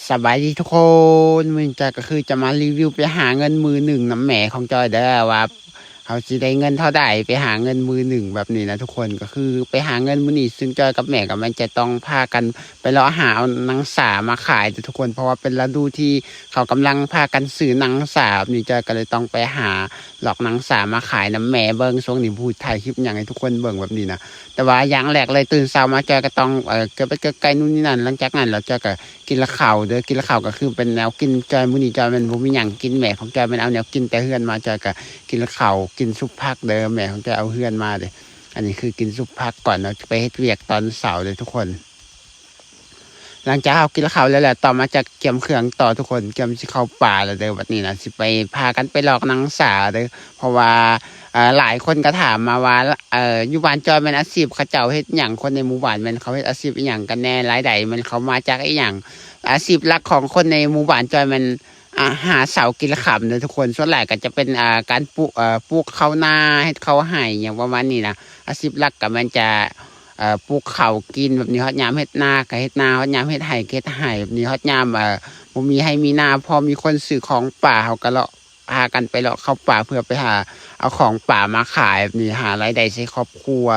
ສະບາຍດີທຸກຄົນ, ມື້ນີ້ຈອຍກໍຄືຈະມາຣີວິວໄປຫາເງິນມື້ໜຶ່ງນຳແມ່ຂອງຈອຍເດີ ວ່າເຮົາຊິໄດ້ເງິນເທົ່າໃດ ໄປຫາເງິນມື້ໜຶ່ງແບບນີ້ນະທຸກຄົນ. ກໍຄືໄປຫາເງິນມື້ນີ້ ຊຶ່ງຈອຍກັບແມ່ກໍແມ່ນຈະຕ້ອງພາກັນໄປເລາະຫາເອົາໜັງສາມາຂາຍເດີທຸກຄົນ, ເພາະວ່າເປັນລະດູທີ່ເຂົາກຳລັງພາກັນຊື້ໜັງສາແບບນີ້, ຈອຍກໍເລີຍຕ້ອງໄປຫາລອກໜັງສາມາຂາຍນຳແມ່ເບິ່ງ. ຊ່ວງນີ້ບໍ່ຮູ້ຖ່າຍຄລິບຫຍັງໃຫ້ທຸກຄົນເບິ່ງແບບນີ້ນະ, ແຕ່ວ່າຢ່າງແລກເລີຍ ຕື່ນເຊົ້າມາຈອຍກໍຕ້ອງ ເອີ ເກັບເປັດເກັບໄກ່ ນູ້ນນີ້ນັ້ນ. ຫຼັງຈາກນັ້ນແລ້ວຈອຍກໍ ກິນເຂົ້າເດີ, ກິນເຂົ້າກໍຄືເປັນແນວກິນ. ຈອຍ ມື້ນີ້ຈອຍແມ່ນບໍ່ມີຫຍັງກິນ, ແມ່ຂອງຈອຍແມ່ນເອົາແນວກິນແຕ່ເຮືອນມາ, ຈອຍກໍກິນເຂົ້າ ກິນຊຸບຜັກເດີ, ແມ່ຂອງຈອຍເອົາເຮືອນມາເດີ. ອັນນີ້ຄືກິນຊຸບຜັກກ່ອນເນາະ ຈະໄປເຮັດວຽກຕອນເຊົ້າເດີທຸກຄົນ. ຫຼັງຈາກເຮົາກິນເຂົ້າແລ້ວ ແລ້ວຕໍ່ມາຈະກຽມເຄື່ອງຕໍ່ທຸກຄົນ, ກຽມຊິເຂົ້າປ່າແລ້ວເດີ. ບັດນີ້ນະ ຊິໄປ ພາກັນໄປລອກໜັງສາເດີ, ເພາະວ່າ ເອີ ຫຼາຍຄົນກໍຖາມມາວ່າ ເອີ ຢູ່ບ້ານຈອຍແມ່ນອາຊີບເຂົາເຈົ້າເຮັດຫຍັງ, ຄົນໃນໝູ່ບ້ານແມ່ນເຂົາເຮັດອາຊີບອີ່ຫຍັງກັນແດ່, ລາຍໄດ້ແມ່ນເຂົ້າມາຈາກອີ່ຫຍັງ. ອາຊີບຫຼັກຂອງຄົນໃນໝູ່ບ້ານຈອຍແມ່ນ ອາ ຫາເຊົ້າກິນຄ່ຳເດີທຸກຄົນ. ສ່ວນຫຼາຍກໍຈະເປັນ ອາ ການປູກ ເອີ ປູກເຂົ້ານາ ເຮັດເຂົ້າໄຮ່ຫຍັງປະມານນີ້ນະ. ອາຊີບຫຼັກກໍແມ່ນຈະ ເອີ ປູກເຂົ້າກິນແບບນີ້, ຮອດຍາມເຮັດນາກໍເຮັດນາ, ຮອດຍາມເຮັດໄຮ່ກໍເຮັດໄຮ່ແບບນີ້, ຮອດຍາມ ເອີ ບໍ່ມີໄຮ່ມີນາ ພໍມີຄົນຊື້ຂອງປ່າ ເຮົາກໍເລາະ ພາກັນໄປເລາະເຂົ້າປ່າເພື່ອໄປຫາເອົາຂອງປ່າມາຂາຍແບບນີ້, ຫາລາຍໄດ້ໃສ່ຄອບຄົວ.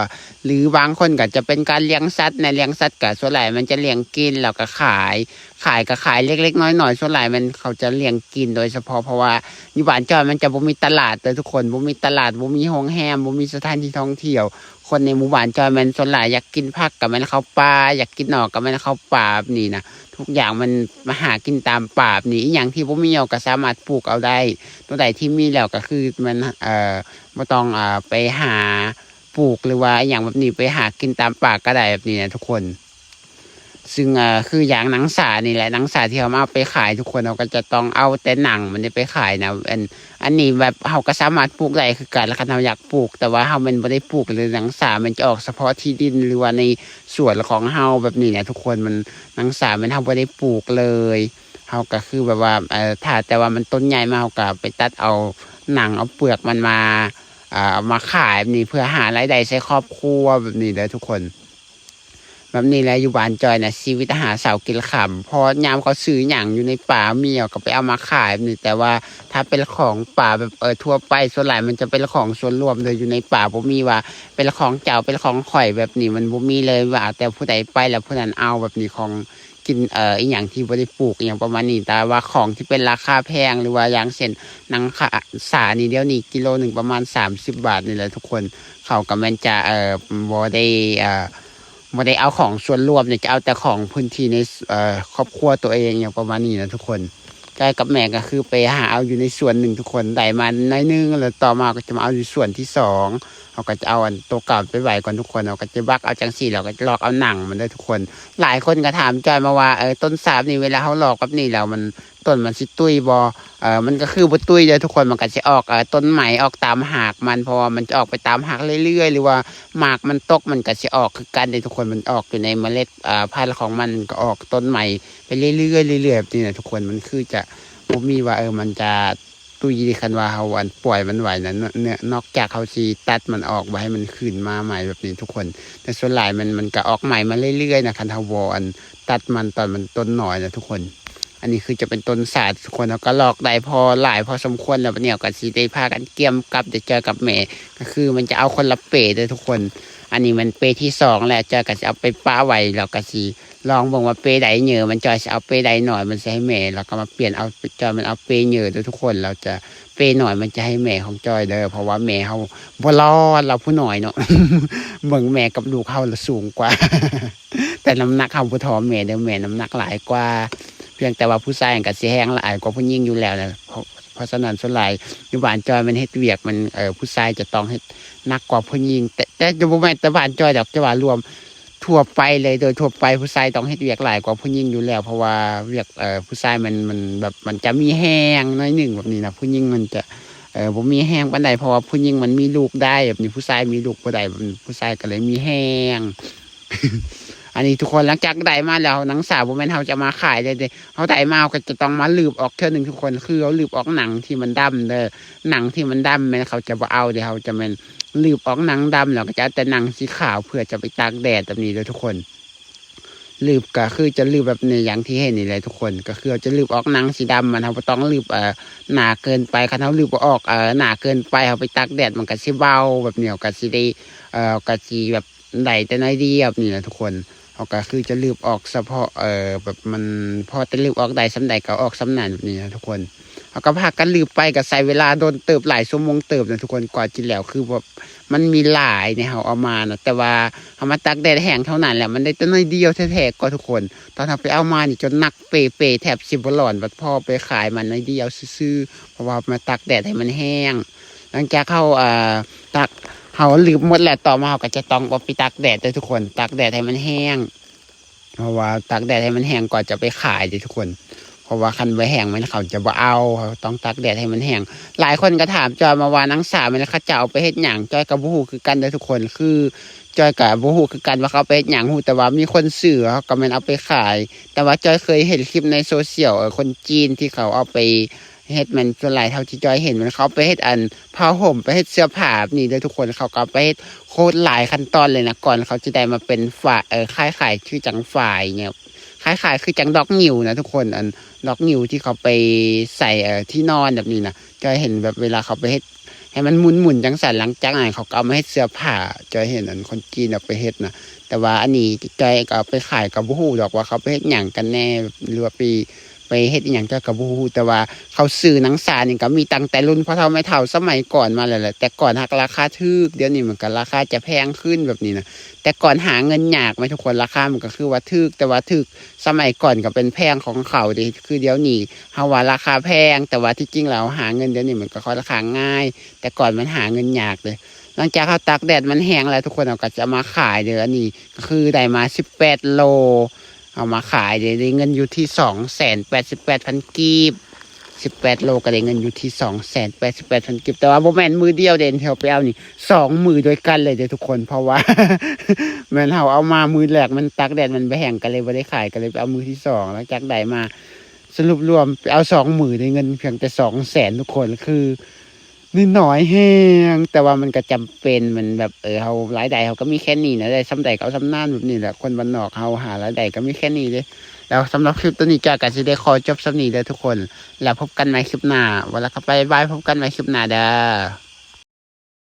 ຫຼືບາງຄົນກໍຈະເປັນການລ້ຽງສັດແດ່, ລ້ຽງສັດກໍສ່ວນຫຼາຍມັນຈະລ້ຽງກິນແລ້ວກໍຂາຍ, ຂາຍກໍຂາຍເລັກໆນ້ອຍໆ, ສ່ວນຫຼາຍແມ່ນເຂົາຈະລ້ຽງກິນໂດຍສະເພາະ, ເພາະວ່າຢູ່ບ້ານຈອຍມັນຈະບໍ່ມີຕະຫຼາດເດີທຸກຄົນ, ບໍ່ມີຕະຫຼາດ, ບໍ່ມີໂຮງແຮມ, ບໍ່ມີສະຖານທີ່ທ່ອງທ່ຽວ. ຄົນໃນໝູ່ບ້ານຈອຍແມ່ນສ່ວນຫຼາຍຢາກກິນຜັກກໍແມ່ນເຂົ້າປ່າ, ຢາກກິນໜໍ່ກໍແມ່ນເຂົ້າປ່າແບບນີ້ນະ. ທຸກຢ່າງມັນມາຫາກິນຕາມປ່າແບບນີ້, ອີ່ຫຍັງທີ່ບໍ່ມີເຮົາກໍສາມາດປູກເອົາໄດ້, ຕົວໃດທີ່ມີແລ້ວກໍຄືແມ່ນ ເອີ ບໍ່ຕ້ອງ ເອີ ໄປຫາປູກ ຫຼືວ່າອີ່ຫຍັງແບບນີ້, ໄປຫາກິນຕາມປ່າກໍໄດ້ແບບນີ້ນະທຸກຄົນ. ຊຶ່ງ ເອີ ຄືຢ່າງໜັງສານີ້ແຫຼະ, ໜັງສາທີ່ເຮົາມາເອົາໄປຂາຍທຸກຄົນ, ເຮົາກໍຈະຕ້ອງເອົາແຕ່ໜັງມັນນີ້ໄປຂາຍນະ. ອັນ ອັນນີ້ແບບເຮົາກໍສາມາດປູກໄດ້ຄືກັນ ຄັນເຮົາຢາກປູກ, ແຕ່ວ່າເຮົາແມ່ນບໍ່ໄດ້ປູກເລີຍ. ໜັງສາມັນຈະອອກສະເພາະທີ່ດິນ ຫຼືວ່າໃນສວນຂອງເຮົາແບບນີ້ນະທຸກຄົນ. ມັນ ໜັງສາແມ່ນເຮົາບໍ່ໄດ້ປູກເລີຍ, ເຮົາກໍຄືແບບວ່າ ເອີ ຖ້າແຕ່ວ່າມັນຕົ້ນໃຫຍ່ມາ ເຮົາກໍໄປຕັດເອົາໜັງ ເອົາເປືອກມັນມາ ເອົາມາຂາຍແບບນີ້ ເພື່ອຫາລາຍໄດ້ໃສ່ຄອບຄົວແບບນີ້ເດີທຸກຄົນ. ແບບນີ້ແຫຼະ ຢູ່ບ້ານຈອຍນະ ຊີວິດຫາເຊົ້າກິນຄ່ຳ, ພໍຍາມເຂົາຊື້ຫຍັງຢູ່ໃນປ່າມີ ເຂົາກໍໄປເອົາມາຂາຍແບບນີ້. ແຕ່ວ່າຖ້າເປັນຂອງປ່າແບບ ເອີ ທົ່ວໄປ ສ່ວນຫຼາຍມັນຈະເປັນຂອງສ່ວນລວມເດີ, ຢູ່ໃນປ່າບໍ່ມີວ່າເປັນຂອງເຈົ້າ ເປັນຂອງຂ້ອຍແບບນີ້, ມັນບໍ່ມີເລີຍວ່າແຕ່ຜູ້ໃດໄປແລ້ວຜູ້ນັ້ນເອົາແບບນີ້. ຂອງ ກິນ ເອີ ອີ່ຫຍັງທີ່ບໍ່ໄດ້ປູກ ອີ່ຫຍັງປະມານນີ້. ແຕ່ວ່າຂອງທີ່ເປັນລາຄາແພງ ຫຼືວ່າຢ່າງເຊັ່ນ ໜັງສານີ້ ດຽວນີ້ກິໂລໜຶ່ງປະມານສາມສິບບາດນີ້ແຫຼະທຸກຄົນ. ເຂົາກໍແມ່ນຈະ ເອີ ບໍ່ໄດ້ ເອີ ບໍ່ໄດ້ເອົາຂອງສ່ວນລວມເດ, ຈະເອົາແຕ່ຂອງພື້ນທີ່ໃນ ເອີ ຄອບຄົວຕົວເອງ ອີ່ຫຍັງປະມານນີ້ນະທຸກຄົນ. ຈອຍກັບແມ່ກໍຄືໄປຫາເອົາຢູ່ໃນສວນໜຶ່ງທຸກຄົນ, ໄດ້ມາໜ້ອຍໜຶ່ງ ແລ້ວຕໍ່ມາກໍຈະມາເອົາຢູ່ສວນທີສອງ. ເຮົາກໍຈະເອົາອັນໂຕເກົ່າໄປໄວ້ກ່ອນທຸກຄົນ, ເຮົາກໍຈະບັກເອົາຈັ່ງຊີ້ ແລ້ວກໍຈະລອກເອົາໜັງມັນເດີທຸກຄົນ. ຫຼາຍຄົນກໍຖາມຈອຍມາວ່າ ເອີ ຕົ້ນສາບນີ້ ເວລາເຮົາລອກແບບນີ້ແລ້ວມັນ ຕົ້ນມັນຊິຕຸ້ຍບໍ່? ເອີ ມັນກໍຄືບໍ່ຕຸ້ຍເດີທຸກຄົນ, ມັນກໍຊິອອກ ເອີ ຕົ້ນໃໝ່ອອກຕາມຮາກມັນ, ເພາະວ່າມັນຈະອອກໄປຕາມຮາກເລື້ອຍໆ ຫຼືວ່າໝາກມັນຕົກ ມັນກໍຊິອອກຄືກັນເດ້ທຸກຄົນ. ມັນອອກຢູ່ໃນເມລັດ ເອີ ພັນຂອງມັນ ກໍອອກຕົ້ນໃໝ່ໄປເລື້ອຍໆ ເລື້ອຍໆ ແບບນີ້ນະທຸກຄົນ. ມັນຄືຈະບໍ່ມີວ່າ ເອີ ມັນຈະ ຕຸ້ຍເດ້ ຄັນວ່າເຮົາ ອັນ ປ່ອຍມັນໄວ້ນັ້ນ ນ- ນ- ນອກຈາກເຮົາຊິຕັດມັນອອກ ບໍ່ໃຫ້ມັນຂຶ້ນມາໃໝ່ແບບນີ້ທຸກຄົນ. ແຕ່ສ່ວນຫຼາຍມັນ ມັນກະອອກໃໝ່ມາເລື້ອຍໆນະ ຄັນເຮົາບໍ່ ອັນ ຕັດມັນຕອນມັນຕົ້ນນ້ອຍນະທຸກຄົນ. ອັນນີ້ຄືຈະເປັນຕົ້ນສາທຸກຄົນ, ເຮົາກະລອກໄດ້ພໍຫຼາຍພໍສົມຄວນແລ້ວ. ບັດນີ້ເຮົາກະຊິໄດ້ພາກັນກຽມກັບ ເດີ ຈອຍກັບແມ່ ກະຄືມັນຈະເອົາຄົນລະເປເດີທຸກຄົນ. ອັນນີ້ມັນເປທີສອງແລ້ວ, ຈອຍກະຊິເອົາໄປປະໄວ້ ແລ້ວກະຊິ ລອງເບິ່ງວ່າເປໃດເຫຍື້ ມັນຈອຍຊິເອົາເປໃດໜ້ອຍ ມັນຊິໃຫ້ແມ່ ແລ້ວກໍມາປ່ຽນເອົາ ຈອຍມັນເອົາເປເຫຍື້ເດີທຸກຄົນ. ແລ້ວຈະເປໜ້ອຍມັນຈະໃຫ້ແມ່ຂອງຈອຍເດີ ເພາະວ່າແມ່ເຮົາບໍ່ຫຼອດ ລາວຜູ້ນ້ອຍເນາະ. ເບິ່ງແມ່ກັບລູກເຮົາລະສູງກວ່າ ແຕ່ນ້ຳໜັກເຮົາບໍ່ທໍ່ແມ່ເດີ, ແມ່ນ້ຳໜັກຫຼາຍກວ່າ. ພຽງແຕ່ວ່າຜູ້ຊາຍຫັ້ນກໍຊິແຮງຫຼາຍກວ່າຜູ້ຍິງຢູ່ແລ້ວນະ. ເພາະ ເພາະສະນັ້ນສ່ວນຫຼາຍຢູ່ບ້ານຈອຍມັນເຮັດວຽກ ມັນ ເອີ ຜູ້ຊາຍຈະຕ້ອງເຮັດໜັກກວ່າຜູ້ຍິງ. ແຕ່ ແຕ່ຈະບໍ່ແມ່ນແຕ່ບ້ານຈອຍດອກ ຈະວ່າລວມ ທົ່ວໄປເລີຍ ໂດຍທົ່ວໄປຜູ້ຊາຍຕ້ອງເຮັດວຽກຫຼາຍກວ່າຜູ້ຍິງຢູ່ແລ້ວ ເພາະວ່າວຽກ ເອີ ຜູ້ຊາຍມັນ ມັນແບບ ມັນຈະມີແຮງໜ້ອຍໜຶ່ງແບບນີ້ນະ. ຜູ້ຍິງມັນຈະ ເອີ ບໍ່ມີແຮງປານໃດ ເພາະວ່າຜູ້ຍິງມັນມີລູກໄດ້ແບບນີ້, ຜູ້ຊາຍມີລູກບໍ່ໄດ້ແບບນີ້, ຜູ້ຊາຍກໍເລີຍມີແຮງ. ອັນນີ້ທຸກຄົນ ຫຼັງຈາກໄດ້ມາແລ້ວ ໜັງສາບໍ່ແມ່ນເຮົາຈະມາຂາຍໄດ້ເດ້, ເຮົາໄດ້ມາເຮົາກໍຈະຕ້ອງມາລືບອອກເທື່ອໜຶ່ງທຸກຄົນ. ຄືເຮົາລືບອອກໜັງທີ່ມັນດຳເດີ, ໜັງທີ່ມັນດຳແມ່ນເຂົາຈະບໍ່ເອົາເດ້, ເຮົາຈະແມ່ນ ລືບອອກໜັງດຳ ແລ້ວກໍຈະເອົາແຕ່ໜັງສີຂາວ ເພື່ອຈະໄປຕາກແດດແບບນີ້ເດີທຸກຄົນ. ລືບກໍຄືຈະລືບແບບນີ້ ຢ່າງທີ່ເຫັນນີ້ແຫຼະທຸກຄົນ. ກໍຄືເຮົາຈະລືບອອກໜັງສີດຳມັນ ເຮົາບໍ່ຕ້ອງລືບ ເອີ ໜາເກີນໄປ. ຄັນເຮົາລືບອອກ ເອີ ໜາເກີນໄປ ເຮົາໄປຕາກແດດມັນກໍຊິເບົາ ແບບນີ້ ເຮົາກໍຊິໄດ້ ເອີ ກໍຊິແບບໄດ້ແຕ່ໜ້ອຍດຽວແບບນີ້ນະທຸກຄົນ. ເຮົາກໍຄືຈະລືບອອກສະເພາະ ເອີ ແບບມັນພໍແຕ່ລືບອອກໄດ້ສ່ຳໃດກໍເອົາອອກສ່ຳນັ້ນແບບນີ້ນະທຸກຄົນ. ເຮົາກໍພາກັນລືບໄປ ກໍໃຊ້ເວລາດົນເຕີບ ຫຼາຍຊົ່ວໂມງເຕີບນະທຸກຄົນ ກວ່າຈະແລ້ວ. ຄືແບບມັນມີຫຼາຍໃນເຮົາເອົາມານະ ແຕ່ວ່າເຮົາມາຕາກແດດແຫ້ງເທົ່ານັ້ນແຫຼະ ມັນໄດ້ແຕ່ໜ້ອຍດຽວແທ້ໆກໍທຸກຄົນ. ຕອນເຮົາໄປເອົາມານີ້ຈົນໜັກເປໆ ແທບຊິບໍ່ຫຼອນ ບັດພໍໄປຂາຍມັນໜ້ອຍດຽວຊື່ໆ ເພາະວ່າເຮົາມາຕາກແດດໃຫ້ມັນແຫ້ງ. ຫຼັງຈາກເຮົາ ເອີ ຕາກ ເຮົາລືບໝົດແລ້ວ ຕໍ່ມາເຮົາກໍຈະຕ້ອງເອົາໄປຕາກແດດເດີທຸກຄົນ ຕາກແດດໃຫ້ມັນແຫ້ງ. ເພາະວ່າຕາກແດດໃຫ້ມັນແຫ້ງກ່ອນຈະໄປຂາຍເດ້ທຸກຄົນ ເພາະວ່າຄັນບໍ່ແຫ້ງມັນ ເຂົາຈະບໍ່ເອົາ ເຮົາຕ້ອງຕາກແດດໃຫ້ມັນແຫ້ງ. ຫຼາຍຄົນກໍຖາມຈອຍມາວ່າ ໜັງສາແມ່ນເຂົາເຈົ້າເອົາໄປເຮັດຫຍັງ? ຈອຍກໍບໍ່ຮູ້ຄືກັນເດີທຸກຄົນ ຄືຈອຍກໍບໍ່ຮູ້ຄືກັນວ່າເຂົາເອົາໄປເຮັດຫຍັງ ຮູ້ແຕ່ວ່າມີຄົນຊື້ ເຂົາກໍແມ່ນເອົາໄປຂາຍ. ແຕ່ວ່າຈອຍເຄີຍເຫັນຄລິບໃນໂຊຊຽວ ເອີ ຄົນຈີນທີ່ເຂົາເອົາໄປ ເຮັດແມ່ນ ສ່ວນຫຼາຍເທົ່າທີ່ຈອຍເຫັນ ມັນເຂົາໄປເຮັດອັນຜ້າຫົ່ມ ໄປເຮັດເສື້ອຜ້າແບບນີ້ເດີທຸກຄົນ. ເຂົາກໍເອົາໄປເຮັດໂຄດຫຼາຍຂັ້ນຕອນເລີຍນະ ກ່ອນເຂົາຈະໄດ້ມາເປັນຝາ ເອີ ຄ້າຍໆຄືຈັ່ງຝາຍ ຫຍັງ ຄ້າຍໆຄືຈັ່ງດອກງິ້ວນະທຸກຄົນ ອັນດອກງິ້ວທີ່ເຂົາໄປໃສ່ ເອີ ທີ່ນອນແບບນີ້ນະ. ຈອຍເຫັນແບບເວລາເຂົາໄປເຮັດໃຫ້ມັນໝຸ່ນໆ ຈັ່ງຊັ້ນ ຫຼັງຈາກນັ້ນເຂົາກໍເອົາມາເຮັດເສື້ອຜ້າ. ຈອຍເຫັນອັນຄົນຈີນເອົາໄປເຮັດນະ ແຕ່ວ່າອັນນີ້ຈອຍກໍເອົາໄປຂາຍ ກໍບໍ່ຮູ້ດອກວ່າເຂົາໄປເຮັດຫຍັງກັນແນ່ ຫຼືວ່າໄປ ໄປເຮັດອີ່ຫຍັງກໍ ກໍບໍ່ຮູ້. ແຕ່ວ່າເຂົາຊື້ໜັງສານີ້ກໍມີຕັ້ງແຕ່ລຸ້ນພໍ່ເຖົ້າແມ່ເຖົ້າສະໄໝກ່ອນມາແລ້ວແຫຼະ. ແຕ່ກ່ອນຫາກລາຄາຖືກ ດຽວນີ້ມັນກໍລາຄາຈະແພງຂຶ້ນແບບນີ້ນະ. ແຕ່ກ່ອນຫາເງິນຍາກແມ່ນທຸກຄົນ ລາຄາມັນກໍຄືວ່າຖືກ ແຕ່ວ່າຖືກສະໄໝກ່ອນກໍເປັນແພງຂອງເຂົາເດ້. ຄືດຽວນີ້ເຮົາວ່າລາຄາແພງ ແຕ່ວ່າທີ່ຈິງແລ້ວຫາເງິນດຽວນີ້ມັນກໍຄ່ອນຂ້າງງ່າຍ ແຕ່ກ່ອນມັນຫາເງິນຍາກເດ້. ຫຼັງຈາກເຮົາຕາກແດດມັນແຫ້ງແລ້ວທຸກຄົນ ເຮົາກໍຈະເອົາມາຂາຍເດີ. ອັນນີ້ກໍຄືໄດ້ມາສິບແປດໂລ ເອົາມາຂາຍເດ້ ໄດ້ເງິນຢູ່ທີ່ສອງແສນແປດສິບແປດພັນກີບ ສິບແປດໂລກໍໄດ້ເງິນຢູ່ທີ່ສອງແສນແປດສິບແປດພັນກີບ. ແຕ່ວ່າບໍ່ແມ່ນມື້ດຽວເດ້ ທີ່ເຮົາໄປເອົານີ້ ສອງມື້ດ້ວຍກັນເລີຍເດ້ທຸກຄົນ ເພາະວ່າ ແມ່ນເຮົາເອົາມາມື້ແລກມັນຕາກແດດມັນບໍ່ແຫ້ງ ກໍເລີຍບໍ່ໄດ້ຂາຍ ກໍເລີຍໄປເອົາມື້ທີສອງ. ຫຼັງຈາກໄດ້ມາ ສະຫຼຸບລວມໄປເອົາສອງມື້ ໄດ້ເງິນພຽງແຕ່ສອງແສນທຸກຄົນ ຄື ນ້ອຍໆແຮງ ແຕ່ວ່າມັນກໍຈຳເປັນ ມັນແບບ ເອີ ເຮົາ ລາຍໄດ້ເຮົາກໍມີແຄ່ນີ້ນະ ໄດ້ສ່ຳໃດກໍເອົາສ່ຳນັ້ນ ແບບນີ້ແຫຼະ. ຄົນບ້ານນອກເຮົາຫາລາຍໄດ້ກໍມີແຄ່ນີ້ເດ້. ແລ້ວສຳລັບຄລິບໂຕນີ້ ຈອຍກໍຊິໄດ້ຂໍຈົບສ່ຳນີ້ເດີທຸກຄົນ ແລ້ວພົບກັນໃໝ່ຄລິບໜ້າ. ເອົາລະ ກໍບາຍບາຍ ພົບກັນໃໝ່ຄລິບໜ້າເດີ.